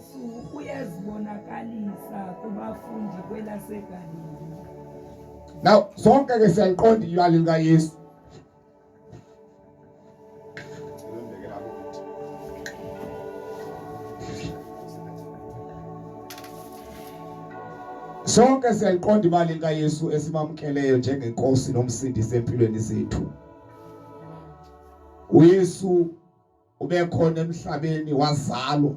UYesu uyazibonakalisa kubafundi kwelaseGalili. Now sonke ke siyaliqonda ibali likaYesu. Sonke siyaliqonda ibali likaYesu esimamkeleyo njengenkosi nomsindisi empilweni zethu. uYesu ubekhona emhlabeni wazalwa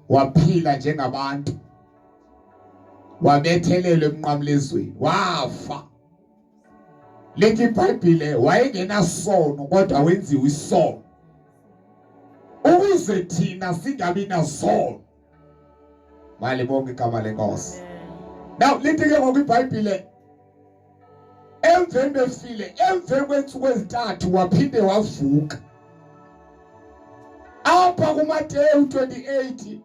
waphila njengabantu wabethelelwa emnqamlezweni wafa lithi iBhayibhile wayengenasono kodwa wenziwa isono ukuze thina singabi nasono malibonke igama lenkosi now lithi ke ngoku iBhayibhile emveni befile emveni kweentsuku ezintathu waphinde wavuka apha kuMateyu 28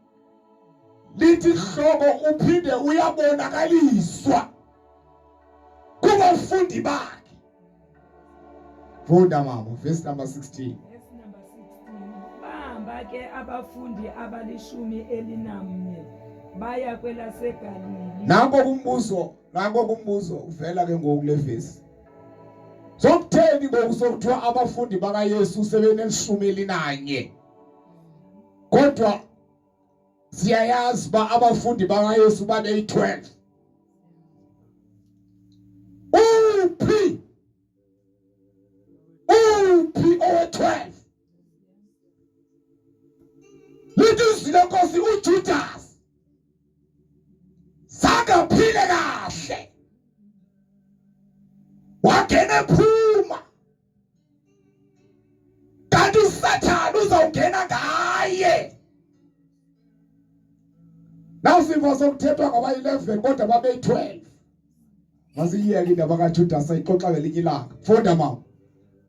lithi hloko uphinde uyabonakaliswa kubafundi bakhe funda mama verse number 16 Verse number 16. Bahamba ke abafundi abalishumi elinamnye baya kwelaseGalili. Nanko kumbuzo Nanko kumbuzo uvela ke ngoku le vesi. Sokutheni ngoku sokuthiwa abafundi bakaYesu sebenelishumi elinanye? Kodwa siyayazi uba abafundi bakaYesu babeyi-12. Uphi? Uphi owe-12? Lithi izwi lenkosi uJudas zange aphile kahle wangena ephuma kanti usathane uzawungena ngaye nawusiva sokuthethwa ngaba-11 kodwa babeyi-12 Masiyiyeke indaba kaJudas ayixoxa ngelinye ilanga. Funda mama.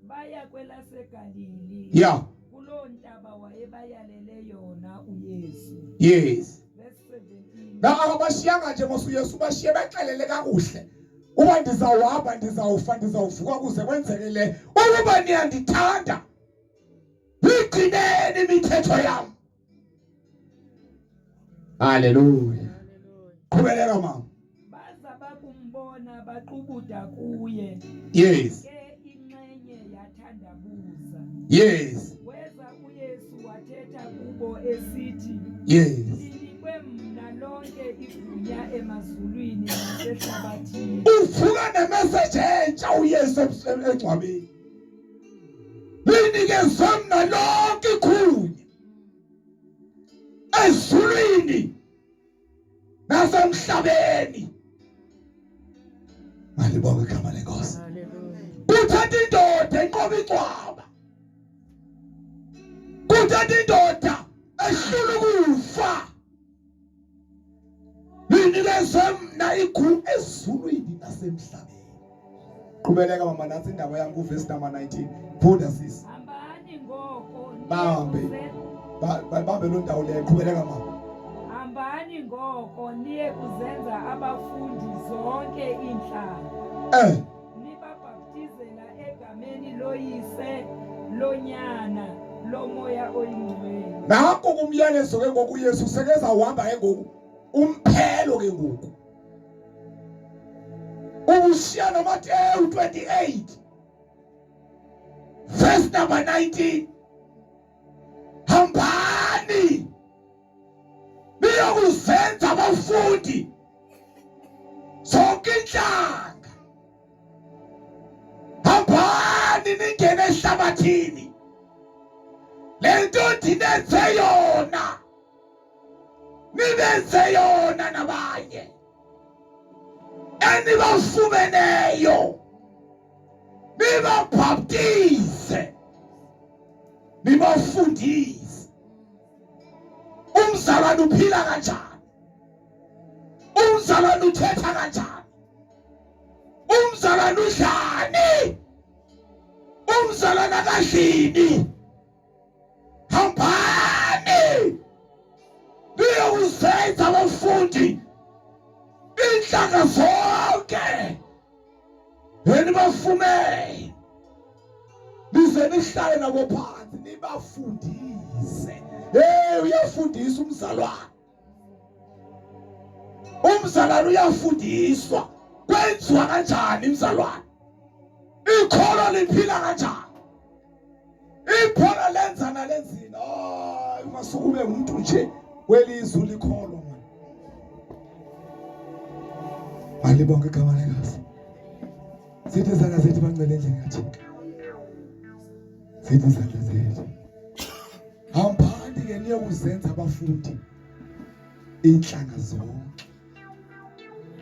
Baya kwelaseGalili. Yeah. Kuloo ntaba wayebayalele yona uYesu. Yes. Verse 17. Na akabashiyanga nje mos uYesu bashiye bexelele kakuhle. Uba ndizawuhamba ndizawufa ndizawuvuka kuze kwenzeke le. Ukuba niyandithanda yigcineni imithetho yam. Haleluya. Qhubeleka mama. Baza bakumbona baqubuda kuye. Yes. Ke inxenye yathandabuza. Yes. Weza uYesu wathetha kubo esithi, Yes. Linikwe mna lonke igunya emazulwini nasehlabathini. Uvuka nemessage entsha uYesu engcwabeni. Linikezwe mna lonke igunya ezulwini nasemhlabeni. Malibongwe igama lenkosi. Kuthatha indoda enqoba incwaba. Kuthatha indoda ehlula ukufa. Linikeze mna igu ezulwini nasemhlabeni. Qhubeleka mama nantsi indaba yam kuvesi number 19. Funda sisi. Hambani ngoko Bambe. Bambe loo ndawo leyo. Qhubeleka mama. Hambani ngoko niye kuzenza abafundi zonke iintlanga. Eh. Nibabhaptizela egameni loYise, loNyana, loMoya oyiNgcwele. Nanko kumyalezo ke ngoku uYesu sekezawuhamba ke ngoku umphelo ke ngoku. Ubushiya noMateyu 28 verse number 19. Hambani niyokuzenza abafundi zonke intlanga. Hambani ningene ehlabathini. Le nto ndinenze yona nibenze yona nabanye enibafumeneyo nibabhaptize nibafundise umzalwane uphila kanjani umzalwane uthetha kanjani umzalwane udlani umzalwane akadlini hambani niyokuzenza abafundi iintlanga zonke enibafumene nize nihlale nabo phansi nibafundise. Hey! Hey, uyafundisa umzalwane. Umzalwane uyafundiswa. Kwenziwa kanjani mzalwane? Ikholo liphila kanjani? Ibhola lenza nalenzini. Hayi ungasuke ube umuntu nje welizwi likholwa man. Malibonke igama lenkosi. Sithi izandla zethu bangcele endlini kaThixo. Sithi izandla zethu. Hambani ke niyokuzenza abafundi inhlanga zonke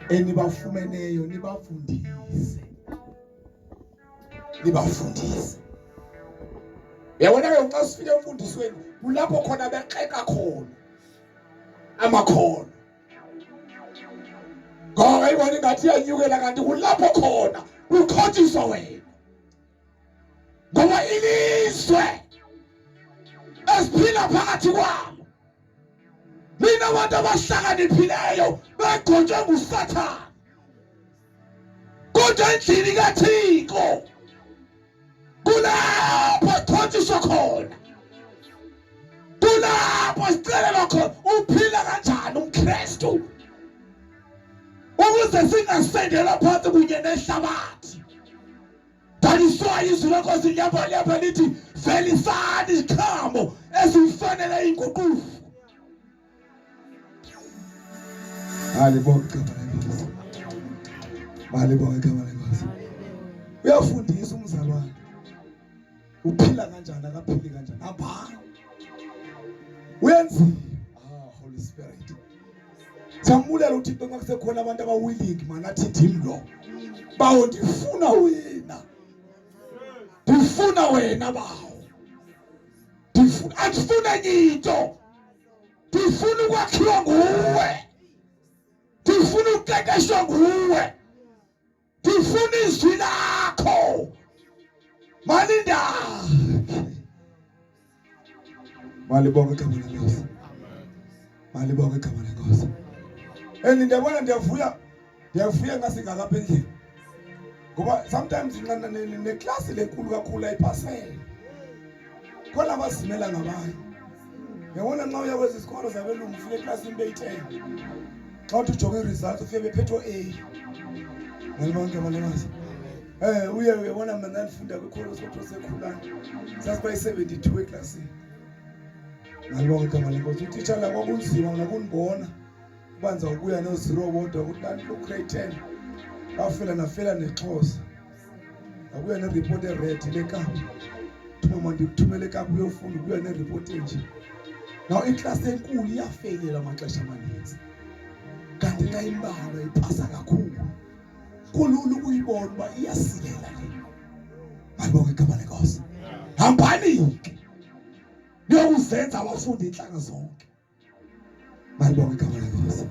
enibafumeneyo nibafundise. Nibafundise. Uyabona ke xa sifike emfundisweni kulapho khona bexeka khona amakhono. Ngoba ibona ingathi iyanyukela kanti kulapho khona kukhothiswa wena. Ngoba ilizwe esiphila phakathi kwalo lina abantu abahlakaniphileyo begcotshwe nguSathane. Kodwa endlini kaThixo kulapho sithontsiswa khona, kulapho sicelelwa khona uphila kanjani umKristu ukuze singasendelwa phansi kunye nehlabathi. That is why izwi lenkosi liyapha liyapha lithi velisani iziqhamo ezifanele inguquko. Malibonge igama lenkosi. Malibonge igama lenkosi. Uyafundisa umzalwane. Uphila kanjani akaphili kanjani? Hambani. Uyenziwa. Ah, Holy Spirit. Siyambulela uThixo nxa kusekhona abantu abawilling man athi ndim lo. Bawo ndifuna wena. Ndifuna wena bawo. Ndifuna andifuna enye into. Ndifuna ukwakhiwa nguwe. Ndifuna ukuqeqeshwa nguwe. Ndifuna izwi lakho. Malindakhe. Malibonge igama lenkosi. Malibonge igama lenkosi. And ndiyabona ndiyavuya ndiyavuya ngasingaka apha endlini. Ngoba sometimes nqana neklasi lenkulu kakhulu ayipasele. Khona abazimela ngabanye. Yabona nxa uya kwezi zikolo zabelungu ufike eklasini beyi-10. Xa uthi ujonge i-results ufike bephethe o-A. Malibonke igama lenkosi. Eh uye uyabona mina ndandifunda kwikholo sotho sekhulana. Sasiba yi-72 eklasini. Malibonke igama lenkosi. Utitshala kwakunzima nakundibona. Uba ndizawubuya no-zero bodwa ukuthi ndandilu-grade 10. Bafela nafela nexhosa. Ndabuya neripoti eredi lekapa. Thuma mama ndikuthumele eKapa uyofunda ubuya neripoti enje. Now iklasi enkulu iyafeyila amaxesha amaninzi. Kanti xa imbalwa ipasa kakhulu. Kulula ukuyibona uba iyasilela le. Malibonge igama lenkosi. Hambani ke niyokuzenza abafundi intlanga zonke. Malibonge igama lenkosi.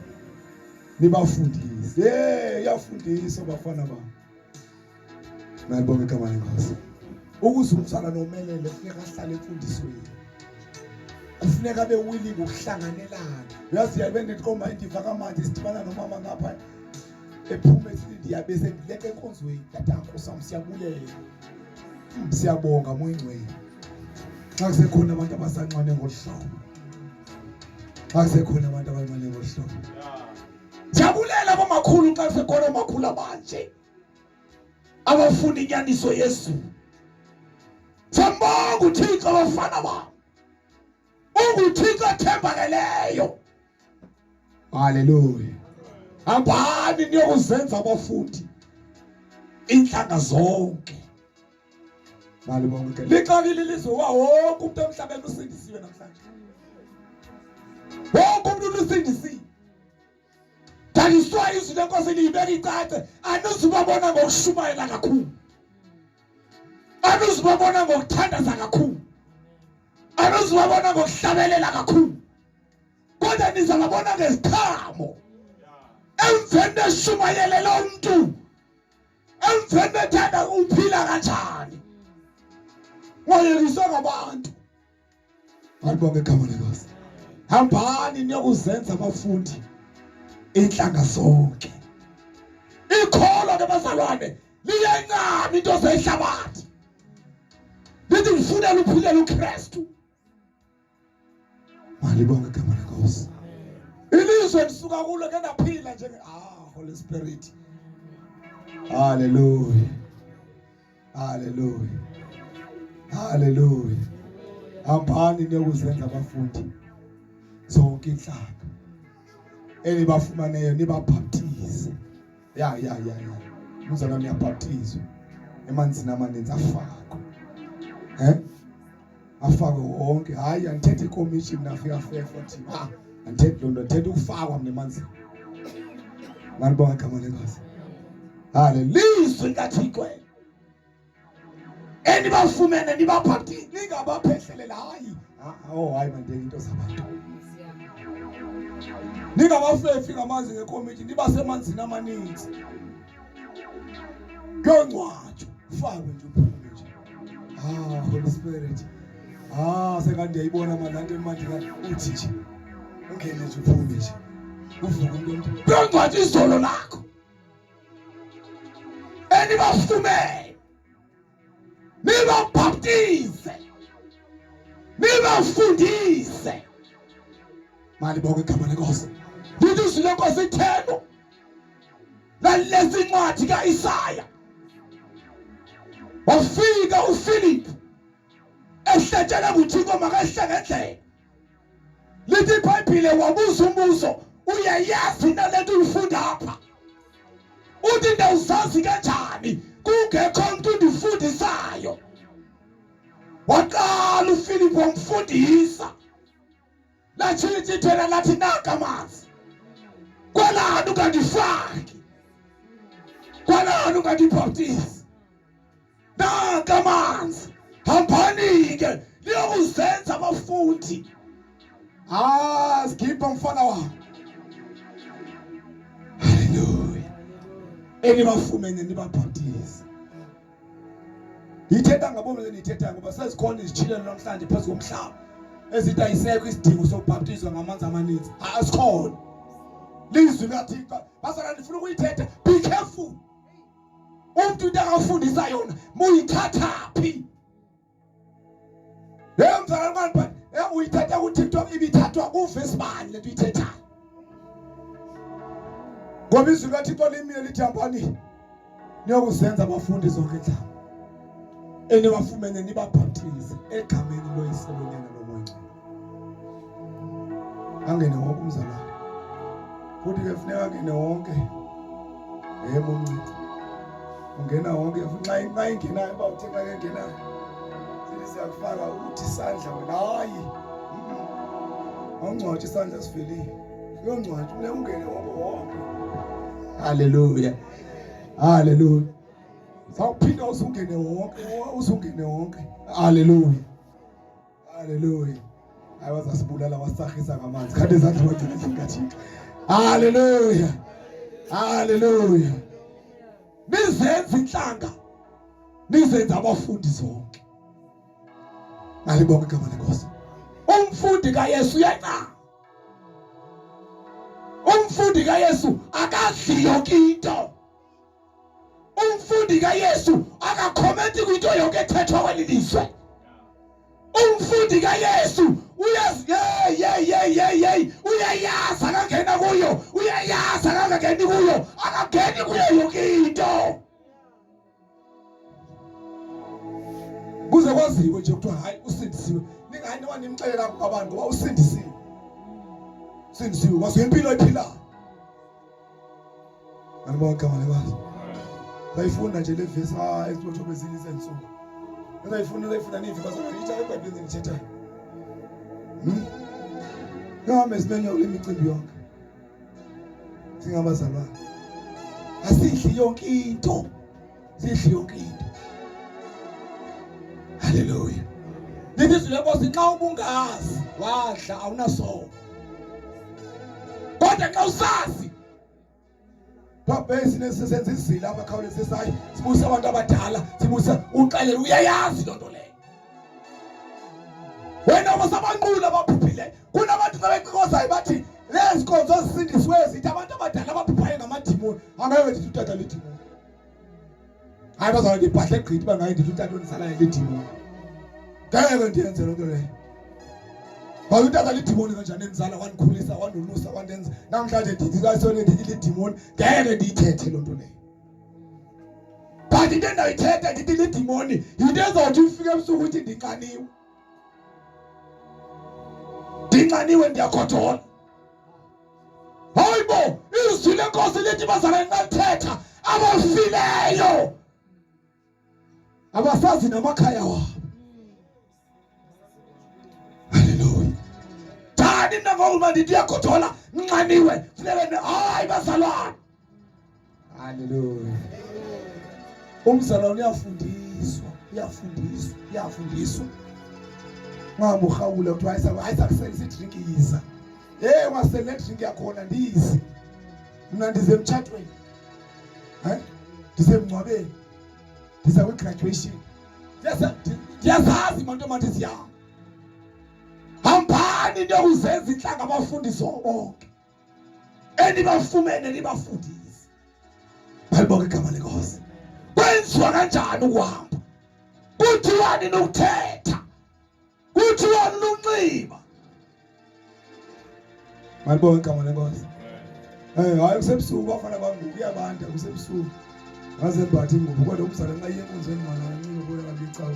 Nibafundise. Hey, iyafundiswa bafana bami. Malibonge igama lenkosi. Ukuze umzala nomelele kufuneka ahlale emfundisweni. Kufuneka abe willing ukuhlanganelana. Uyazi yabe ndiqomba indiva kamanje sidibana nomama ngapha ephuma esithi ndiyabe sendileka enkonzweni. Ndathi Nkosi wami siyabulela. Siyabonga moyingcwele. Xa kusekhona abantu abasancane ngolu hlobo. Xa kusekhona abantu abancane ngolu hlobo. Siyabulela bomakhulu xa kusekhona omakhulu abanje. Abafuna inyaniso yezulu. Siyambonga uThixo abafana bam. UnguThixo othembakeleyo. Haleluya. Hambani niyokuzenza abafundi intlanga zonke. Malibonke. Lixakile ilizwe wa wonke umuntu emhlabeni usindisiwe namhlanje. Wonke umuntu usindisiwe. Daliswa izwi lenkosi liyibeka icace anizubabona ngokushumayela kakhulu. Anizubabona ngokuthandaza kakhulu. Anizubabona ngokuhlabelela kakhulu. Kodwa nizababona ngeziqhamo. Emveni beshumayelele umuntu emveni bethanda uphila kanjani. Wayekiswe ngabantu. Malibonge igama lenkosi. Hambani niyokuzenza abafundi inhlanga zonke. Ikholwa ke bazalwane liyencama into zehlabathi. Lithi ngifunela uphilela uKristu. Malibonge igama lenkosi. Ilizwe ndisuka kulo ke ndaphila nje ah Holy Spirit. Hallelujah. Hallelujah. Hallelujah. Hambani niyokuzenza abafundi zonke inhlanga enibafumaneyo nibabhaptize. Ya ya ya ya. Umzalwane uyabhaptizwa emanzini amaninzi afakwe. Eh? Afakwe wonke. Hayi andithethi ikomishi mna afika afefo thi. Ah, andithethi loo nto, ndithetha ukufakwa mna emanzini. Malibonga igama lenkosi. Hallelujah. LikaThixo elo. Enibafumene nibabhaptize, ningabaphehlelele hayi. Ah, oh hayi mandiyeke into zabantu. Ningabafefi ngamanzi ngekomitshi, nibasemanzini amaninzi. Kuyongcwatshwa, ufakwe nje uphume nje. Ah, Holy Spirit. Ah, sengathi ndiyayibona manje laa nto imandi uthi nje. Ungene nje uphume nje. Uvuke umuntu omdala. Kuyongcwatshwa izolo lakho. Enibafumene. Nibabhaptize. Nibafundise. Malibonge igama lenkosi. Lithi izwi lenkosi itheno. Lalesi incwadi kaIsaya. Wafika uPhilip ehletshela nguThixo makehle ngendlela. Lithi iBhayibhile wabuza umbuzo, uyayazi na le nto uyifunda apha? Uthi ndawuzazi kanjani kungekho mntu undifundisayo? Waqala uFilip wamfundisa. Latshintsha ithwela lathi naka amanzi. Kwalani ungandifaki? Kwalani ungandibhaptizi? Nanka amanzi. Hambani-ke niyokuzenza abafundi. Ah, sigibha mfana wami. Haleluya. Enibafumene nibabhaptize. Ndiyithetha ngabomi le ndiyithethayo ngoba sezikhona izitshilelo namhlanje phezu komhlaba ezithi ayisekho isidingo sokubhaptizwa ngamanzi amaninzi. Asikhona. Lizwi likaThixo. Bazalwane ndifuna ukuyithetha. Be careful. Umntu into akafundisa yona muyithatha phi? Leyo mzalwane but uyithatha kuTikTok ibithathwa kuvesi bani lento uyithethayo? Ngoba izwi likaThixo limile lithi hambani niyokuzenza abafundi zonke inhlanga enibafumene nibabhaptize egameni loyise lonyana lomoya ongcwele. Angene wonke umzalwane futhi ke funeka angene wonke yebo umncinci ungena wonke futhi nxa nxa ingenayo uba uthe nxa engenayo sithi siyakufaka ukuthi isandla wena hayi awungcwatsha isandla sivelile uyongcwatsha funeka ungene wonke wonke. Haleluya, haleluya. Sawuphinda usungene wonke, usungene wonke. Haleluya, haleluya. Hayi wazasibulala wasahisa ngamanzi. Kade izandla wagcina endlini kaThixo. Haleluya, haleluya. Nizenze inhlanga, nizenze abafundi zonke. Malibonge igama lenkosi. Umfundi kaYesu uyancama. Umfundi kaYesu akadli yonke into. Umfundi kaYesu akakhomenti kwinto yonke ethethwa kweli lizwe. Umfundi kaYesu uyazi hey hey hey hey hey uyayazi akangena kuyo, uyayazi akangeni kuyo, akangeni kuyo yonke into. Kuze kwaziwe nje kuthiwa hayi usindisiwe. Ningayi niba nimxelela abantu ngoba usindisiwe. Usindisiwe kwaziwe impilo ayiphilayo. Malibonge igama lenkosi. Sayifunda nje le vesi ah esibotho kwezinye izinsuku. Sayifunda sayifunda nive bazalwane ithi eBhayibhelini ngithethayo. Noma simenywa kule micimbi yonke. Singabazalwane. Asidli yonke into. Sidli yonke into. Haleluya. Lithi izwi lenkosi nxa ubungazi wadla awunasono. Kodwa nxa usazi Babhesi nesisenza izila abakhawulezisa hayi sibuse abantu abadala sibuse uxelele uyayazi loo nto leyo. Wena usabanqula abaphuphileyo. Kunabantu xa becikozayo bathi lezi nkonzo zisindisiweyo zithi abantu abadala abaphuphayo ngamadimoni. Angeke ndithi utata lidimoni. Hayi bazalwane ndibhadle gqithi uba ngaye ndithi utata ondizalayo lidimoni. Ngeke ndiyenze loo nto leyo. Waye utata lidimoni kanjani enzala wandikhulisa wandolusa wandenza namhlanje ndithi kasone ndithi lidimoni ngeke ndiyithethe loo nto leyo. But into endayithetha ndithi lidimoni yinto ezawuthi ifike ebusuku uthi ndinxaniwe. Ndinxaniwe ndiyakhodola. Hayi bo, izwi lenkosi lithi bazalwane nxa lithetha abafileyo abasazi namakhaya wabo. Haleluya. Njani mna ngoku uba ndithi uyagodola nxaniwe funeke hayi bazalwane. Haleluya. Umzalwane uyafundiswa, uyafundiswa, uyafundiswa. Ungahambi urhawula kuthiwa hayi sakusela isidrinki yiza. Hey ungaseli le drink yakhona ndiyizi. Mna ndize emtshatweni. Eh? Ndize emngcwabeni. Ndiza kwi-graduation. Ndiyazazi manto manti ziyam. Hambani niyokuzenza intlanga abafundisi bonke. Enibafumene nibafundise. Malibonke igama lenkosi. Kwenziwa kanjani ukuhamba? Kuthiwani nokuthetha? Kuthiwani nonxiba? Malibonke igama lenkosi. Eh hayi kusebusuku bafana bangu kuyabanda kusebusuku. Ngazembatha ingubo kodwa umzala nxa iye enkonzweni mana anxibe bona kanti icawe.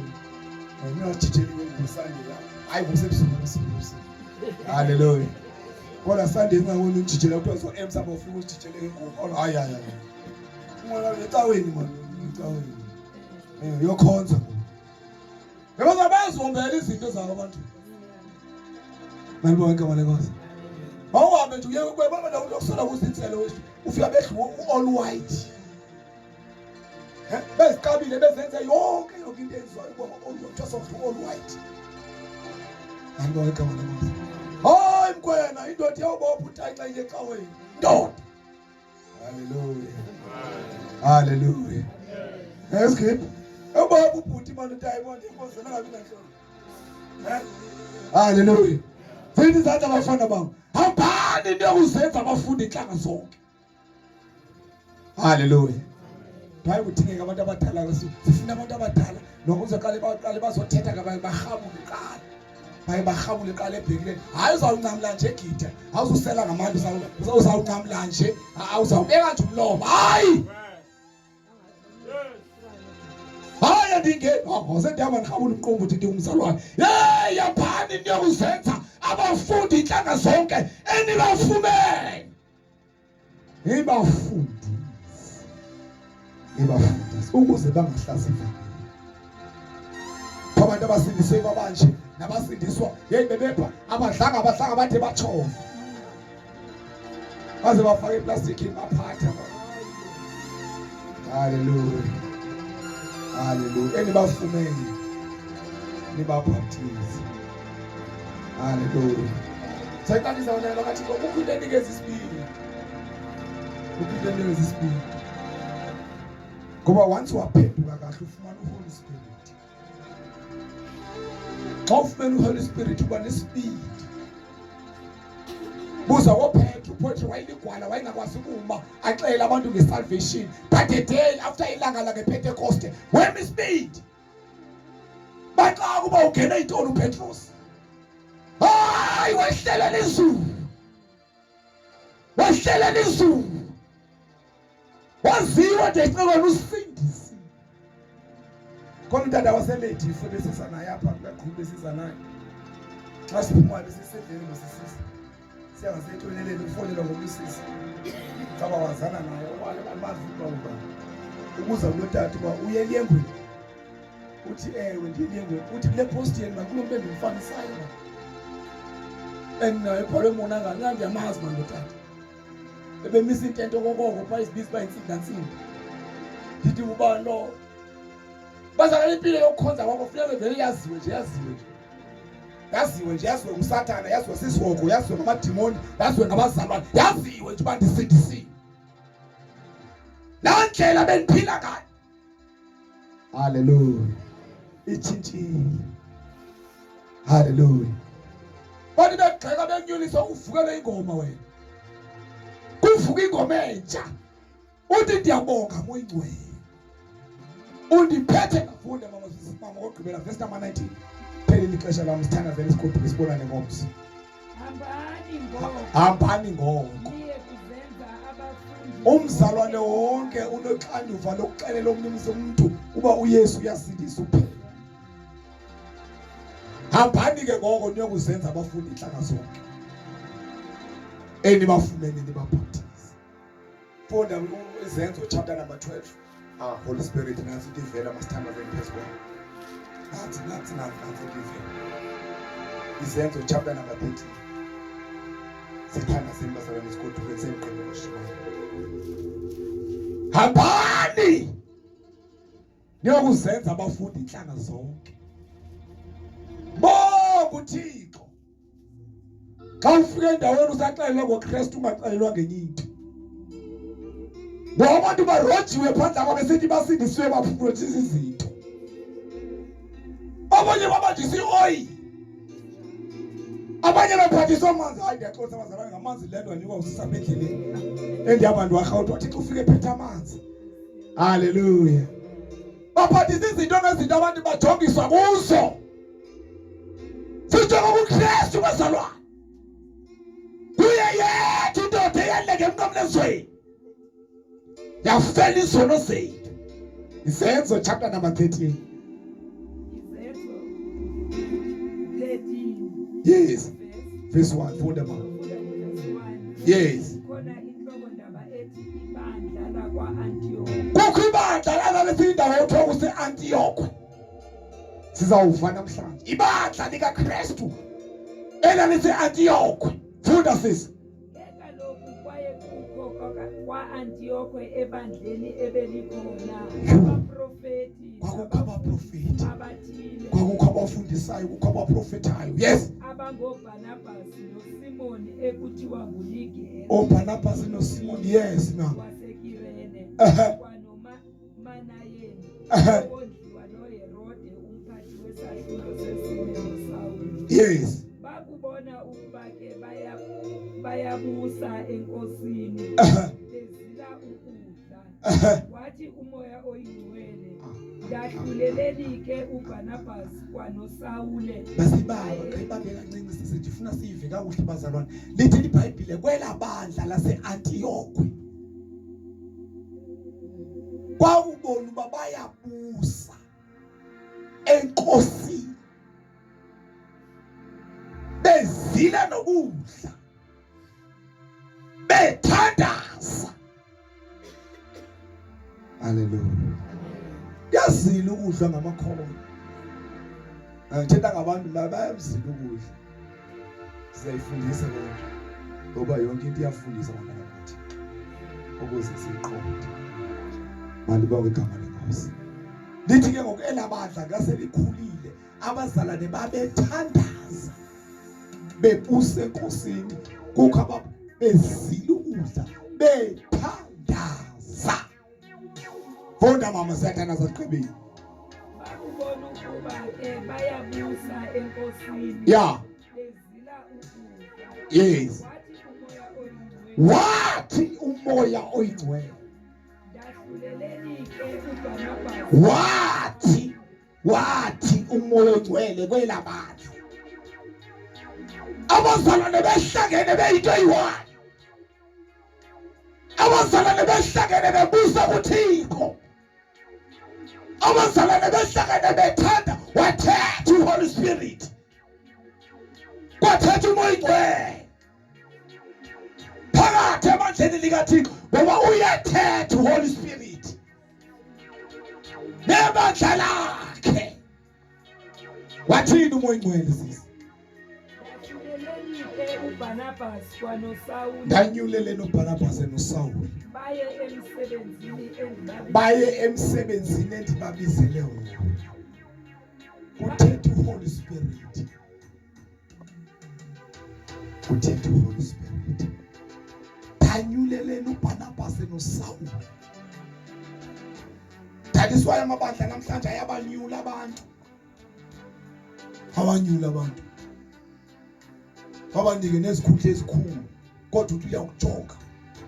Eh ningajijeli ngengubo Sunday la. Hayi kusebusuku kusebusuku. Hallelujah. Kodwa Sunday ngingabona ujijela kuthiwa so emsa bofika usijijele ngengubo. Hayi hayi hayi. Ungona ecaweni man, ecaweni. Eh uyokhonza ngoku. Yabo bayazihombela izinto zabo abantu. Malibonke igama lenkosi. Awuhambe nje uye kwebona la uyokusola kuzinselo wethu. Ufika bedlu all white. Eh beziqabile bezenze yonke yonke into enziwayo ubonga all white all white. Malibonke igama lenkosi. Hayi mkwena indoda iyawubopha utayi xa iye ecaweni. Ndoda. Hallelujah. Hallelujah. Escape. Ubaba ubhuti manje uthi ayibona inkonzo nangabi nanhlolo. Eh? Hallelujah. Zithi izandla abafana bami. Hambani niyokuzenza abafundi inhlanga zonke. Hallelujah. Hayi kudingeka abantu abadala sifuna abantu abadala nokuze qale baqale bazothetha ngabantu bahamule qala. Baye barhabule qala ebhekileni. Hayi uzawunqamla nje gida. Awuzusela ngamandla uzawunqamla nje. Awuzawubeka nje umlomo. Hayi. Hayi andingeni. Oh, sendihamba ndirhabula umqombo uthi ndingumzalwane. Hey, yaphani niyokuzenza abafundi intlanga zonke enibafumene. Nibafundise. Nibafundise ukuze bangahlazi ivangeli. Abantu abasindiswe babanje nabasindiswa hey bebepha abadlanga abadlanga bade batshova. Baze bafake iplastikini baphatha. Hallelujah. Hallelujah. Enibafumene. Nibabhaptize. Hallelujah. Sayiqalisa wena bakathi kukho into enikeza isibindi. Kukho into enikeza isibindi. Ngoba once waphenduka kahle ufumana uHoly Spirit. Xa ufumene uHoly Spirit uba nesibindi. Buza woPetro, uPetro wayeligwala wayengakwazi ukuma axele abantu ngesalvation. But the day after ilanga langePentecost wema isibindi. Baxaka uba ungene intoni uPetros. Hayi wehlelela izulu. Wehlelela izulu. Waziwa nje icekwana usindisi. Khona utata waselady ifo besiza naye apha kuyaqhuba besiza naye. Xa siphumayo besisedleni nosisisa. Siya ngasethoyileleni ufonelwa ngomsisi. Caba wazana naye wale bamazi ukuba ubani. Ubuza kulo tata uba uye eliyengweni. Uthi ewe ndiye eliyengweni. Uthi kule post yenu makulo mntu endimfanisayo mani. And naye ebhalwe mona ngani ndiyamazi mani lo tata. Ebemisa intente okokoko phaa izibiza uba yintsimbi nantsimbi. Ndithi ubani lo? Bazalwane impilo yokukhonza kwakho funeka vele yaziwe nje yaziwe nje. Yaziwe nje yaziwe nguSathana, yaziwe sisihogo, yaziwe ngamadimoni, yaziwe ngabazalwane, yaziwe nje uba ndisindisiwe. Laa ndlela bendiphila ngayo. Haleluya. Itshintshile. Haleluya. Bathi begxeka benyulisa uvukele ingoma wena. Kuvuka ingoma entsha. Uthi ndiyabonga Moya Ingcwele. Undiphethe ngafunda mama mama kokugqibela verse number 19. Phelile ixesha lam sithandazele isigoduke sibonane ngomso. Hambani ngoko. Hambani ngoko. Niye kuzenza abafundi. Umzalwane wonke unoxanduva lokuxelela omnye umntu uba uYesu uyasindisa uphela. Hambani ke ngoko niyokuzenza abafundi intlanga zonke. Enibafumene nibabhaptize. Funda iZenzo chapter number 12. Ah, Holy Spirit nantsi into ivela masithandazeni phezu kwayo. Nantsi nantsi nantsi nantsi into ivela. Izenzo chapter number 13. Sithandazeni bazalwane sigoduke sendigqibile ukushumayela. Hambani niyokuzenza abafundi intlanga zonke. Bonke uThixo. Xa ufika endaweni usaxelelwa ngoKristu ungaxelelwa ngenye into. Ngoba abantu barojiwe phandle apha besithi basindisiwe baprofetisa izinto. Abanye babanjiswa ioyili. Abanye baphathiswa amanzi. Hayi ndiyaxolisa bazalwane ngamanzi le nto anikwa usisa apha endleleni. Endihamba ndiwarhawuti wathi xa ufike ephethe amanzi. Haleluya. Baphathisa izinto ngezinto abantu bajongiswa kuzo. Sijonga kuKristu bazalwane. Kuye yethu indoda eyaleke emnqamlezweni. Yafela izono zethu. Izenzo chapter number 13. Izenzo 13. Yes. Verse 1 funda mama. Yes. Khona inhloko-ndaba ethi ibandla lakwa-Antiyokwe. Kukho ibandla lalalithi indawo ekuthiwa kuse-Antiyokwe. Sizawuva namhlanje. Ibandla likaKristu elalise-Antiyokwe. Funda sisi. Ke kaloku kwaye kukho kwa-Antiyokwe ebandleni ebelikhona abaprofeti Kwakukho abaprofeti. abathile Kwakukho abafundisayo, kukho abaprofethayo. Yes. abangoBharnabhasi noSimoni ekuthiwa nguNigere OBharnabhasi noSimon. Yes, ma'am. waseKirene Ehhe. kwanoManayeni Ehhe. owondliwa noHerode umphathi wesahlulo sesine noSawuli. Yes. Bakubona ukuba ke bayabusa enkosini Ehhe. bezila ukudla. Ehhe. Wathi uMoya oyiNgcwele, Ndahluleleni ke uBharnabhas kwanoSawule. Basibaba khayibambe kancinci sisi ndifuna siyive kakuhle bazalwane. Lithi iBhayibhile kwela bandla lase-Antiyokwe kwakubona uba bayabusa enkosini bezila nokudla bethandaza. Haleluya. Kuyazila ukudla ngamakholwa. Ngithetha ngabantu bayamzila ukudla. Siyayifundisa loo nto ngoba yonke into iyafundisa abantwana bakaThixo ukuze siyiqonde. Malibongwe igama lenkosi. Lithi ke ngoku elabandla ngaselikhulile abazalwane babethandaza bebusa enkosini kukho ababezila ukudla bethandaza. Funda mama siyathandaza sigqibile. Bakubona ukuba ke bayabusa enkosini. Yeah. Bezila ukudla. Yes. Wathi uMoya oyiNgcwele, Wathi umoya oyingcwele. Ndahluleleni ke uBharnabhas Wathi wathi umoya oyingcwele kwelabandla. Abazalwane behlangene beyinto eyi-one. Abazalwane behlangene bebusa kuThixo. Abazalwane behlangene bethanda wathetha uHoly Spirit. Kwathetha umoya oyingcwele. Phakathi ebandleni likaThixo ngoba uyathetha uHoly Spirit. Nebandla lakhe. Wathini umoya oyingcwele sisi? Ndahluleleni ke uBharnabhas kwanoSawuli Ndanyuleleni uBharnabhas noSawuli baye emsebenzini endibabizele baye emsebenzini endibabizele wona. Kuthetha uHoly Spirit. Kuthetha uHoly Spirit. Ndanyuleleni uBharnabhas noSawuli. That is why amabandla namhlanje ayabanyula abantu. Awanyula abantu. Babanike nezikhundla ezikhulu kodwa uthi uyakujonga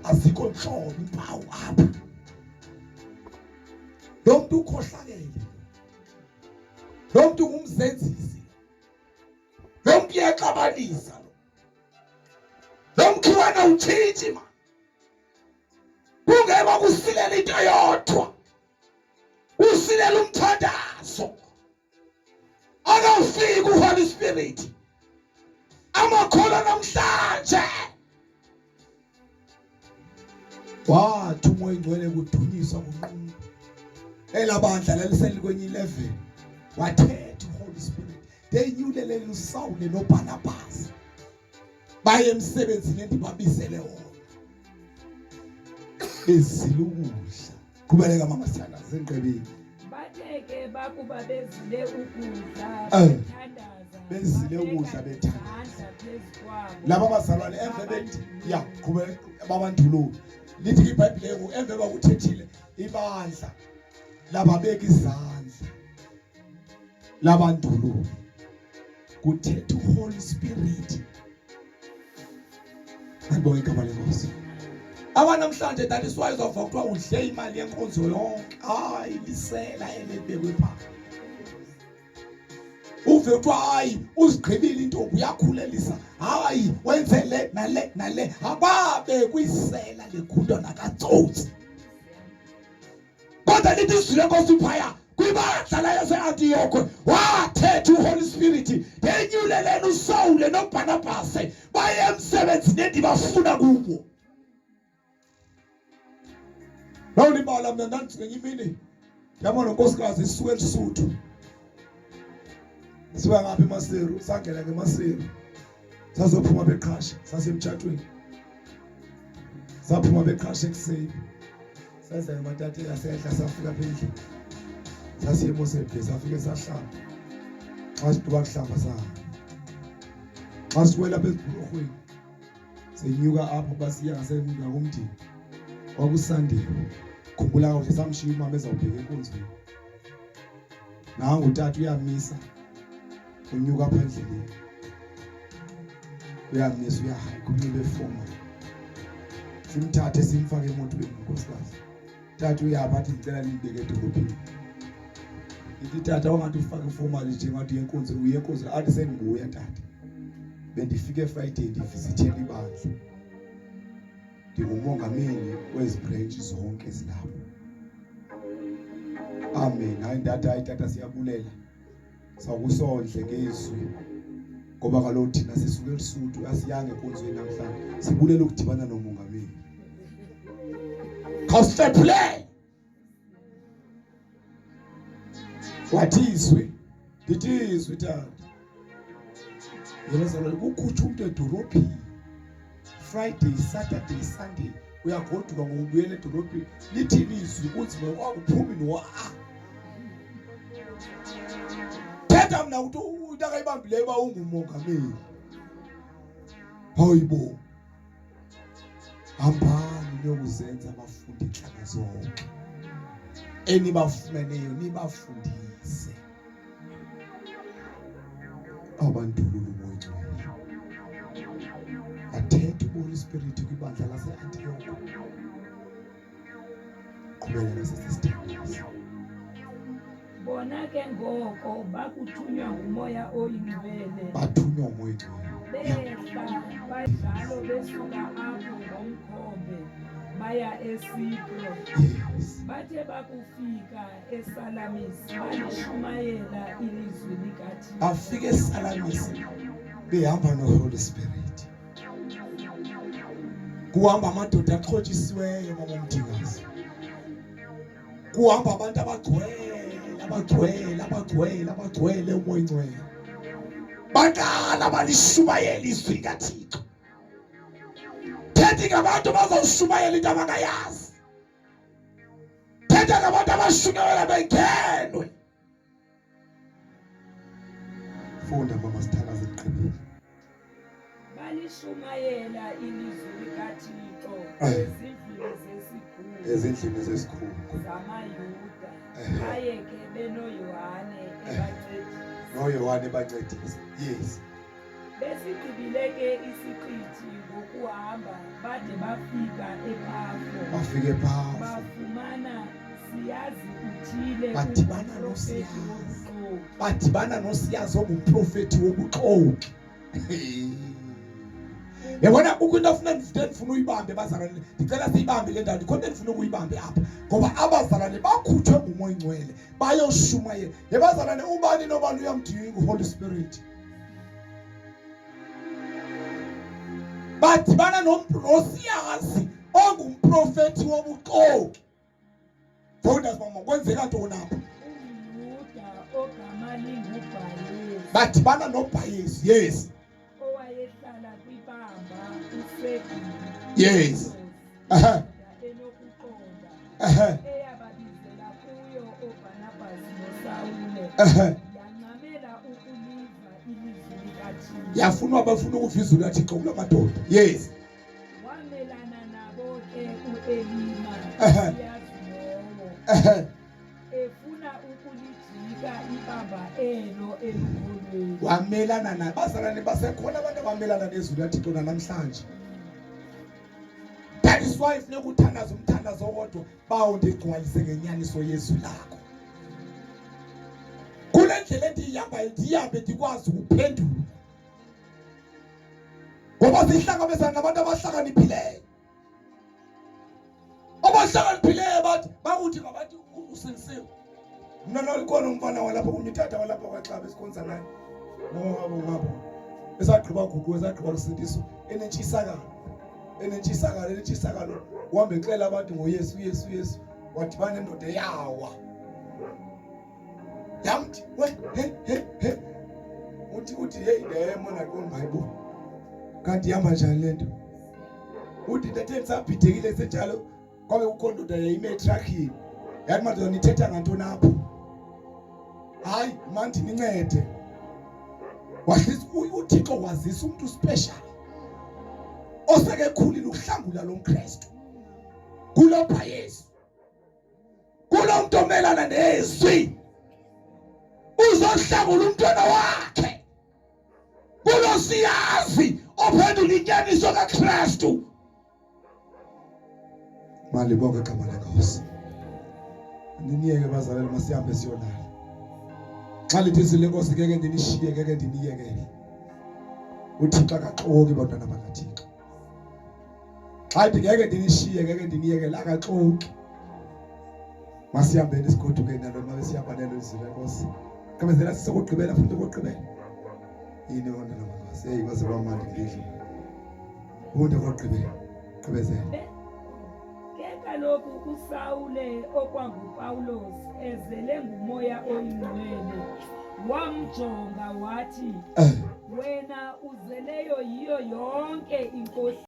azikho nhlobo impawu apha. Lo muntu ukhohlakele. Lo muntu ngumzenzisi. Lo muntu uyaxabanisa lo. Wena utshintshi ma. Kungeba kusilela into eyodwa. Kusilela umthandazo. Akawufiki uHoly Spirit. Amakholwa namhlanje. Wathi uMoya oyiNgcwele kudunyiswa kunquma. Elabandla laliselikwenye ilevel. Wathetha uHoly Spirit. Denyuleleni uSawule noBarnabas. Baye emsebenzini endibabizele wona. Bezila ukudla. Qhubeleka mama sithandaze sengiqebile. Bathe ke bakuba bezile ukudla Eh. bethandaza. Bezile babeka ukudla bethandaza. izandla phezu kwabo. Laba bazalwane emve bethi ya qhubeka babandulule. Lithi iBhayibheli ngoku emve bakuthethile ibandla lababeka izandla labandulule. Kuthetha uHoly Spirit. Andibonge igama lenkosi. Abanamhlanje that is why uzova kuthiwa udle imali yenkonzo yonke. Hayi lisela elibekwe pha. Uve kuthiwa hayi uzigqibile intombi uyakhulelisa. Hayi wenze le nale nale. Ababe kwisela legundwa nakatsotsi. Kodwa lithi izwi lenkosi phaya kwibandla laseAntiyokwe wathetha uHoly Spirit ndenyuleleni uSawule noBarnabas baye emsebenzini endibafuna kubo. Nawulibala mna ndandicinga imini yabona nonkosikazi isuka eLisuthu suka ngapha eMaseru sangena ngeMaseru sazophuma beqhasha sasemtshatweni saphuma beqhasha ekuseni seza ematatela sehla safika apha endlini sasiye emosebhe safike sahlamba xa sigqiba kuhlamba sahamba xa siwela apha ezibhulorhweni senyuka apho basiya ngakumdini kwakusandiwe khumbula kakuhle samshiya umama ezawubheka enkonzweni nangu utata uyamisa unyuka apha endleleni uyamisa uyahayika unxibe foma simthathe simfake emotweni unkosikazi tata uyapha athi ndicela nindibeke edolophini ndithi tata wangathi ufake ifomali nje ngathi uye enkonzweni uye enkonzweni athi sendibuya tata bendifike Friday ndivizithela ibandla ndingumongameli kwezi branch zonke zilapho amen hayi ndathi hayi tata siyabulela Sakusondle ngezwi ngoba kaloku thina sisuke eLisuthu asiyanga enkonzweni namhlanje sibulela ukudibana nomongameli. Khawuhlephulele. Wathi izwi, ndithi izwi tata. Yena zalwane kukhutshwa umntu edolophini. Friday, Saturday, Sunday uyagoduka ngokubuyela edolophini. Lithi ilizwi kunzima kwakuphumi noa. Thetha mna ukuthi into akayibambileyo uba ungumongameli. Hayibo. Hambani niyokuzenza abafundi intlanga zonke. Enibafumeneyo nibafundise. Abandulula uMoya oyiNgcwele. Athetha uHoly Spirit kwibandla lase-Antiyokwe. Qhubeleka sesisithandazo. Bona ke ngoko bakuthunywa nguMoya oyiNgcwele. Bathunywa uMoya oyiNgcwele. Behla banjalo besuka apho ngomkhombe baya eSipro. Yes. Bathe bakufika eSalamis balishumayela ilizwi likaThixo. Bafika eSalamis behamba noHoly Spirit. Kuhamba amadoda axhotshisiweyo mama umdingazi. Kuhamba abantu abagcwele abagcwele abagcwele abagcwele uMoya oyiNgcwele. Baqala balishumayela izwi likaThixo. Thethi ngabantu bazoshumayela into abangayazi. Thetha ngabantu abashumayela bengenwe. Funda mama sithandaze ndigqibile. Balishumayela ilizwi likaThixo Eh. ezindlwini zesikhungu Ezindlini zesikhungu. zamaYuda. Ehe. Baye ke benoYohane ebancedisa. NoYohane bancedisa. Yes. Besigqibile ke isiqithi ngokuhamba bade bafika ePafo. Bafike ePafo. Bafumana siyazi uthile Badibana ungumprofeti nosiyazi. wobuxoki. Badibana nosiyazi ongumprofeti wobuxoki. Yabona kukho into afuna ndifuna uyibambe bazalwane, ndicela siyibambe le ndawo, ndikhona into endifuna ukuyibambe apha ngoba abazalwane bakhutshwe nguMoya Oyingcwele bayoshumayela. Yebazalwane, ubani nobani uyamdinga uHoly Spirit. Badibana nosiyazi ongumprofethi wobuxoki. Funda mama, kwenzeka ntoni apha? UmYuda ogama linguBhayesu. Badibana noBhayesu, yes. Owayehlala kwibamba uSegili. Yes. Aha. Enokuqonda. Aha. Eyababizela kuyo oBharnabhas noSawule. Aha. Yancamela ukuliva ilizwi likaThixo. Yafunwa bafuna ukuva izwi likaThixo kula madoda. Yes. Wamelana nabo ke uElima uyazi lowo. Efuna ukulijika ibamba elo elukholweni. Wamelana naye. Bazalwane basekhona abantu abamelana nezwi likaThixo namhlanje. That is why funeka uthandaze umthandazo owodwa, bawo ndigcwalise ngenyaniso yezwi lakho. Kule ndlela endiyihambayo ndihambe ndikwazi ukuphendula. Ngoba sihlangabezana nabantu abahlakaniphileyo. Abahlakaniphileyo bathi bakuthi ngabathi usinsiwe. Mna nalikhona umfana walapha kunye utata walapha kwaXaba esikhonza naye. Ngabo ngabo. Esagqiba gugu esagqiba kusindiswa enentshisakalo. Enentshisakalo enentshisakalo uhambe exela abantu ngoYesu uYesu uYesu wadibana nendoda eyawa. Yamthi we he he he uthi uthi hey ndema naqonda hayibo kanti ihamba njani le nto uthi ndathe ndisabhidekile senjalo kwabe kukho ndoda yayime etrakhini yathi madoda nithetha ngantoni apho hayi mandi nincede wahlisa uThixo wazisa umuntu special osekekhulile ukuhlangula lo mKristu kulopha Yesu kulo muntu omelana nezwi uzohlangula umntwana wakhe kulo siyazi ophendula inyaniso kaKristu. Malibonge igama lenkosi. Niniyeke bazalwane, masihambe siyolala. Xa lithi izwi lenkosi ngeke ndinishiye, ngeke ndiniyekele. UThixo akaxoki bantwana bakaThixo. Xa ithi ngeke ndinishiye, ngeke ndiniyekele, akaxoki. Masihambeni sigoduke nalo mabe sihamba nelo izwi lenkosi. Gqibezela sisokugqibela futhi okugqibela. Yini bantwana bankosi? Hey kwaze kwamandi kulendlu. Funda okugqibela. Gqibezela. Ke kaloku uSawule okwanguPawulos ezele nguMoya oyiNgcwele wamjonga wathi, Eh. Wena uzeleyo yiyo yonke inkohliso.